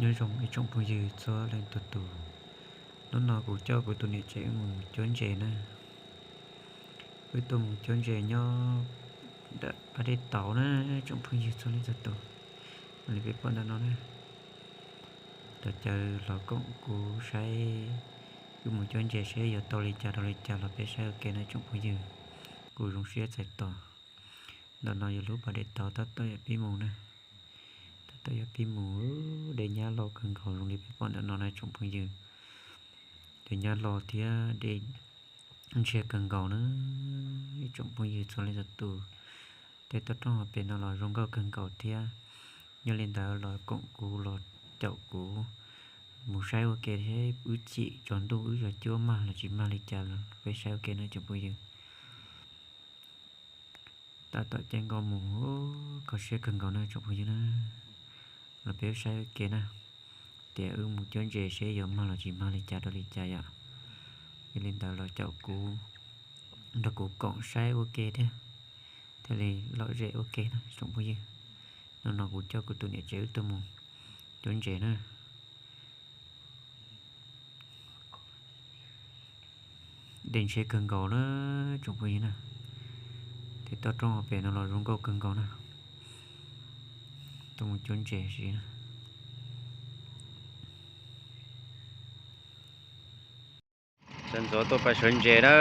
Nyob zoo ib tsoom phooj ywg txhua leej txhua tus, hnub no kuv coj kuv tus niam tsev wb mus cuab ntses na. Wb tuaj mus cuab ntses nyob nram pas dej tauv na, tsoom phooj ywg txhua leej txhua tus. Li peb pom ntawm no na, los caw los koom kuv saib, wb mus cuab ntses saib yuav tau li cas rau li cas los peb saib ua ke na tsoom phooj ywg. Kuv zoo siab txais tos. Ntawm no yog lub pas dej tauv tab tom yuav pib mus na. Tab tom yuav pib mus, dej nyab loj kawg nkaus zoo li peb pom ntawm no na tsoom phooj ywg. Dej nyab loj thiab dej ntshiab kawg nkaus na, ib tsoom phooj ywg txhua leej txhua tus. Tej toj roob hauv pes no los zoo nkauj kawg nkaus thiab. Yog li ntawd los koom kuv los caum kuv mus saib ua ke thiab, wb chim tsaus ntuj wb yuav cuab mag los tsis mag li cas los peb saib ua ke na tsoom phooj ywg. Tab tom caij nkoj mus, kho siab kawg nkaus na tsoom phooj ywg na. Los peb saib ua ke na, tias wb mus cuab ntses seb yuav mag los tsis mag li cas rau li cas yom. Yog li ntawd los caum kuv, nrog kuv koom saib ua ke thiab, thiaj li lom zem ua ke na tsoom phooj ywg. Hnub no kuv coj kuv tus niam tsev wb tuaj mus cuab ntses na. Dej ntshiab kawg nkaus na tsoom phooj ywg na. Tej toj roob hauv pes no los zoo nkauj kawg nkaus na. Tuaj mus cuab ntses si na. Sawv ntxov tuaj pais sawv ntses na.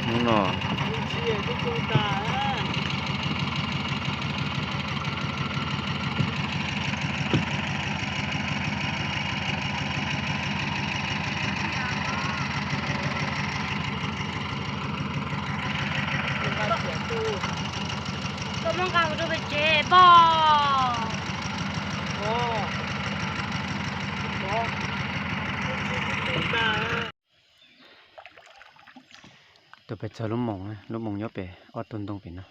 Hnub no Koj muab nqa mus rau pem tsev pog. Tus pem txog lub moos, lub moos nyob pem ob tug ntoo pem no.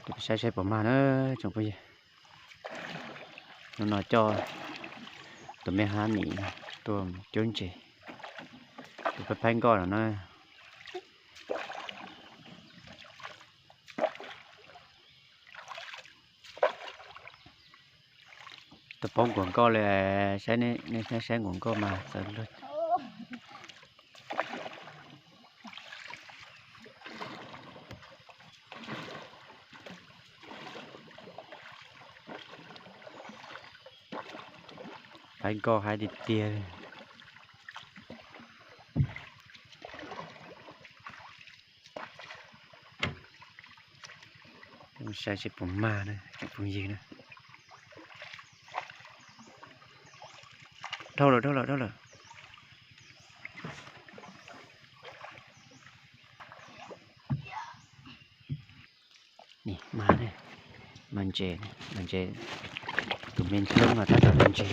Tus pem saib saib puas mag na tsoom phooj ywg. Hnub no coj tus me hab nim tuaj cuab ntses, tus phaib phaib nkoj no na. Tus paub nkuas nkoj li, saib nej saib nkuas nkoj mas txawv luaj. Haib nkoj haib tiag tiag li. Saib seb puas mag na tsoom phooj ywg na. Dhau lawm, dhau lawm, dhau lawm. Ni mag, mag ntses, mag ntses. Tus me ntxhab mas tab tom dag ntses.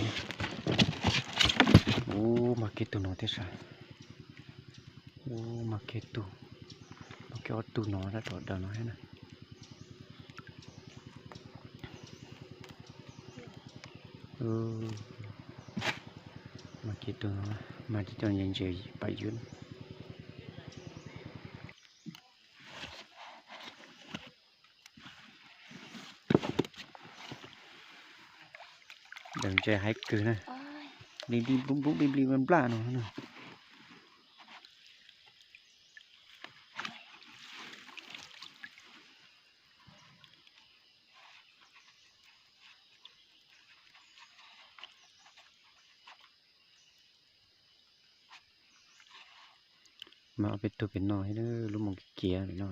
Ub, mag kiag tug no thiab sav. Ub, mag kiag tug, mag kiag ob tug no tab tom dag no thiab na. Mag kiag tug no, mag coj ntses pam ywb. Dag ntses haib kawg na, npli npli nplub nplub npli npli nplaj no na. Mas ob peb tug pem no thiab, lub moos kiv kiv pem no.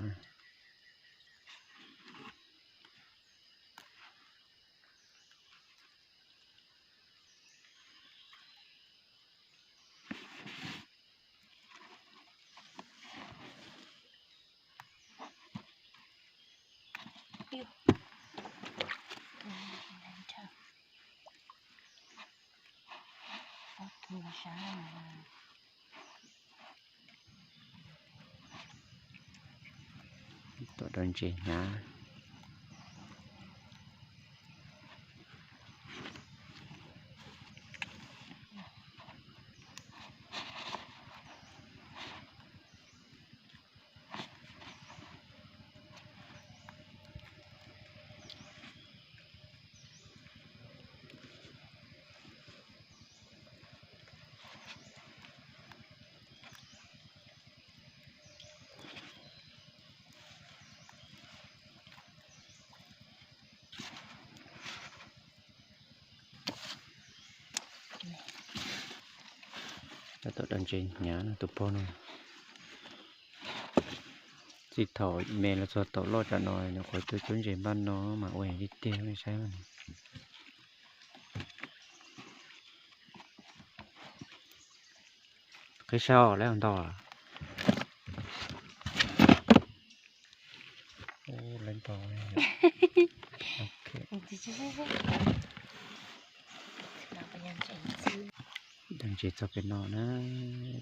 Tuaj dag ntses hnyav. Tom daws ntses hnyav no tus pog no. Txij thaum me los txog thaum loj tsam no nyuam qhuav tua cuab ntses npaj no mas ua tiag tiag saib. Qhib saib os, lawv ntau. Lawv ntau. Daws ntses txog pem no na,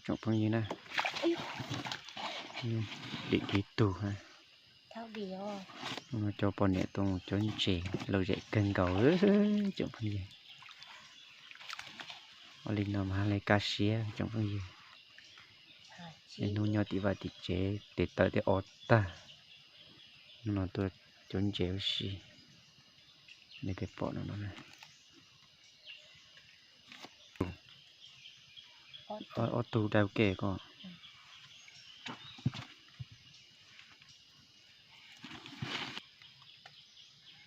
tsoom phooj ywg na. Dim kiv tug ha. Cov poj niam tuaj mus cuab ntses lom zem kawg nkaus tsoom phooj ywg. Ua li no mas haj li kaj siab tsoom phooj ywg. Niaj hnub nyob tim vaj tim tsev tes taw tej o tag, hnub no tuaj cuab ntses ua si. Nej pom no no na. Ob tug dai ua ke ko.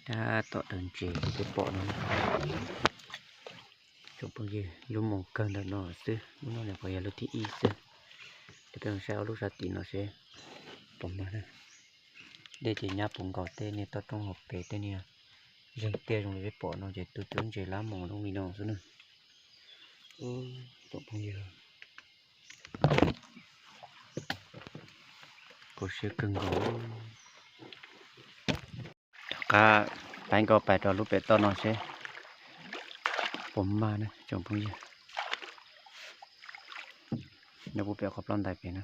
Tab tom daws ntses peb pom no. Tsoom phooj ywg, lub moos kawg ntawm no xwb, lub no nws puas yog lub thib ib xwb. Ces peb mus saib ob lub sab tim no seb puas mag na. Dej ces nyab puv nkaus tej niag toj roob hauv pes tej niag zeeg tiaj zoo li peb pom no ces tus cuab ntses lab moos zoo li no xwb na. Tsoom phooj ywg, kho siab kawg nkaus. Rov qab pais nkaus pais rau lub pem toj no seb puas mag na tsoom phooj ywg. Nyob puag pem qhov ploj ntais pem na.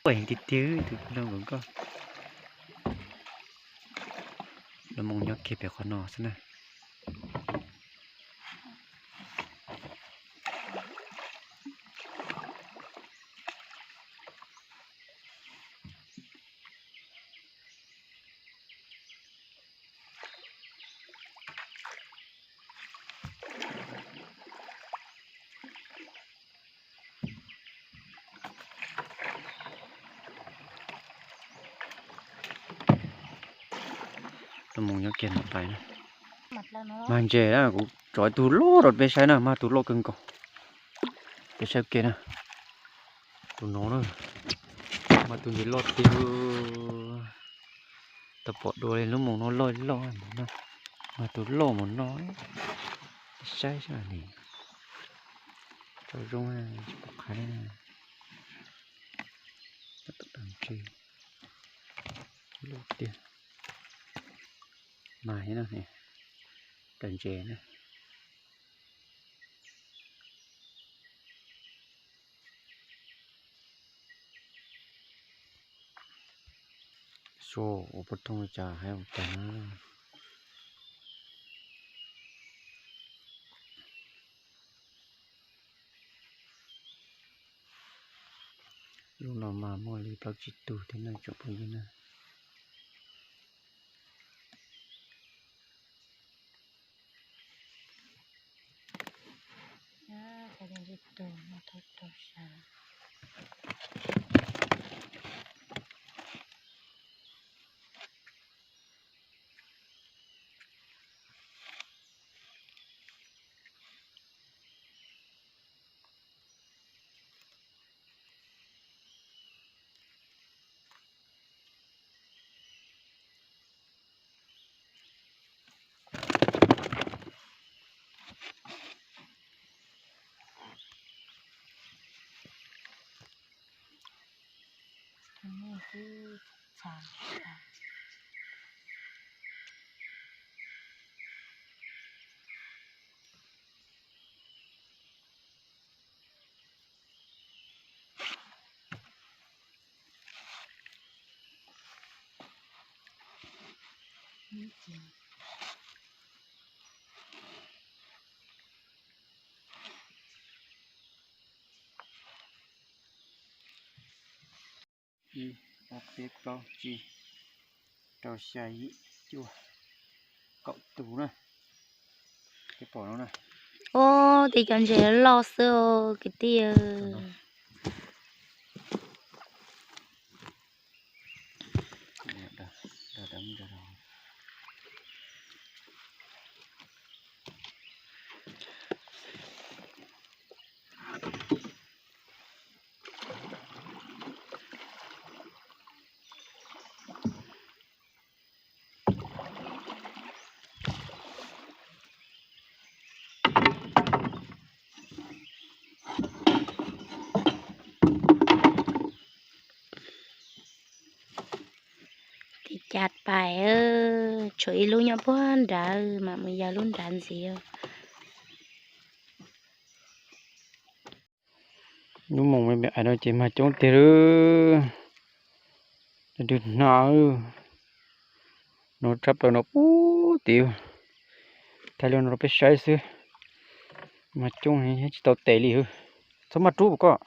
Ua heev tiag tiag tus no nkauj nkauj. Lub moos nyob kiag pem qhov no xwb na. Lub moos nyob kiag no pais na. Mag ntses na, kuv tso ib tug loj rau peb saib na, mag tus loj kawg nkaus. Peb saib ke na. Tus no na, mag tus ntses loj tiag. Tau pom dua li lub moos no loj loj no, mag tus loj mus no. Saib saib ni. Tso zoo tsis pom qab li. Tab tom daws ntses loj tiag. Mag thiab no, daws ntses na. Xyov ua puag thooj li cas hais ua cas na. Lub no mas muaj li plaub tsib tug thiab na tsoom phooj ywg na. Ib, ob, peb, plaub, tsib, rau, xya, yim, cuaj, kaum tus na. Peb pom no na. Ub, tej cov ntses loj xwb kwv tij. Tiv cas pais, tshuav ib lub nyob puag nrad mam mus yog lub nrad ntxiv. Lub moos me me no ces mag coob tiag lawm. Dwg hno, no tshaj plaws no puag tim, thaij li no rau peb saib xwb. Mag coob tsis tau tes li. Txhob mag rub koj.